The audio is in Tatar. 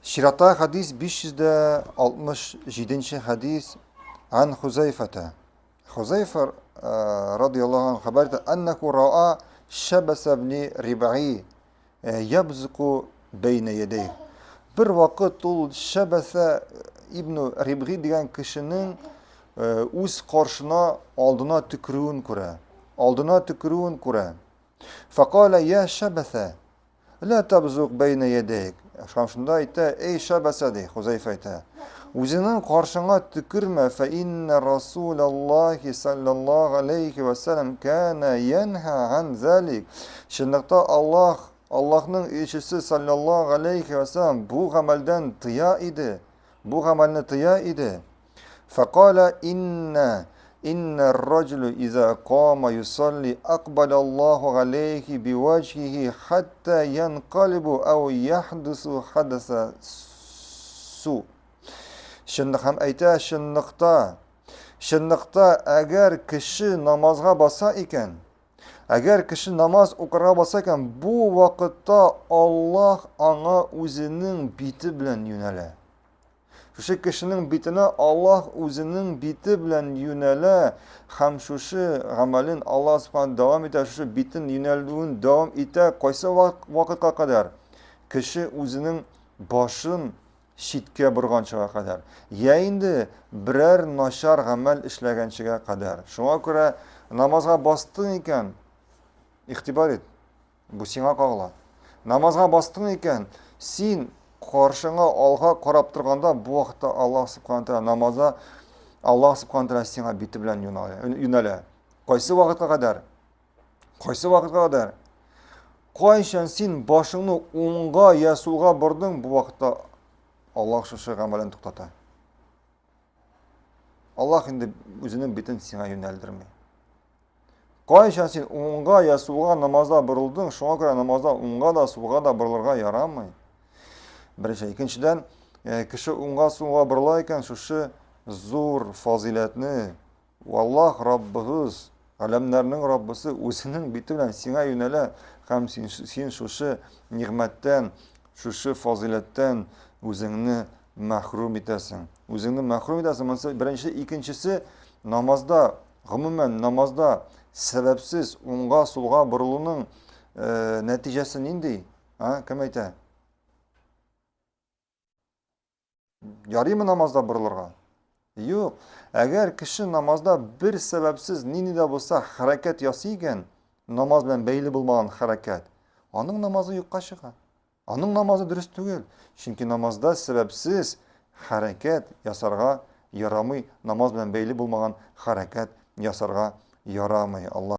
Чираттагы хәдис 567 нче хәдис ан Хузайфата. Хузайфа э, радияллаһу анху хәбәр итә, аннаху раа Шабаса ибн Рибаи э, ябзыку бәйнә ядәйх. Бер вакыт ул Шабаса ибн Рибги дигән кешенең э, үз каршына алдына төкерүен күрә. Алдына төкерүен күрә. Факала я Шабаса Ла табзук бәйнә ядәйк. Һәм шунда әйтә, эй Шабаса ди, Хузайфа әйтә. Үзеңнең каршыңа төкермә, фә инна Расулаллахи саллаллаху алейхи ва саллям кана янха ан залик. Чынлыкта Аллаһ, Аллаһның илчесе саллаллаху алейхи ва саллям бу гамәлдән тыя иде. Бу гамәлне тыя иде. Фәкала инна инна раҗулу иза кама юсалли акбала Аллаһу галәйһи биваҗһиһи хатта янкалибу ау яхдусу хадаса су. Чынлык һәм әйтә, чынлыкта, чынлыкта, әгәр кеше намазга баса икән, әгәр кеше намаз укырга баса икән, бу вакытта Аллаһ аңа үзенең бите белән юнәлә. Шушы кешенең битенә Аллаһ үзенең бите белән юнәлә һәм шушы гамәлен Аллаһ субхана дәвам итә, шушы битен юнәлүен дәвам итә кайсы вакытка кадәр? Кеше үзенең башын читкә борганчыга кадәр. Я инде берәр начар гамәл эшләгәнчегә кадәр. Шуңа күрә намазга бастың икән, игътибар ит. Бу сиңа кагыла. Намазга бастың икән, син каршыңа алга карап торганда, бу вакытта Аллаһ субхана тәгалә намазда Аллаһ субхана тәгалә сиңа бите белән юнәлә. Кайсы вакытка кадәр? Кайсы вакытка кадәр? Кайчан син башыңны уңга я сулга бордың, бу вакытта Аллаһ шушы гамәлен туктата. Аллаһ инде үзенең битен сиңа юнәлдерми. Кайчан син уңга я сулга намазда борылдың, шуңа күрә намазда уңга да, сулга да борылырга ярамый. Беренче, икенчедән, э, кеше уңга сулга борыла икән, шушы зур фазиләтне Аллаһ Раббыбыз, галәмнәрнең Раббысы үзенең бите белән сиңа юнәлә һәм син, син шушы нигъмәттән, шушы фазиләттән үзеңне мәхрүм итәсең. Үзеңне мәхрүм итәсең. Монысы беренче, икенчесе намазда, гомумән намазда сәбәпсез уңга сулга борылуның э, нәтиҗәсе нинди? А, кем әйтә? Ярыймы намазда борылырга? Юк. Әгәр кеше намазда бер сәбәпсез нинди дә булса хәрәкәт ясый икән, намаз белән бәйле булмаган хәрәкәт, аның намазы юкка чыга. Аның намазы дөрес түгел, чөнки намазда сәбәпсез хәрәкәт ясарга ярамый, намаз белән бәйле булмаган хәрәкәт ясарга ярамый. Алла.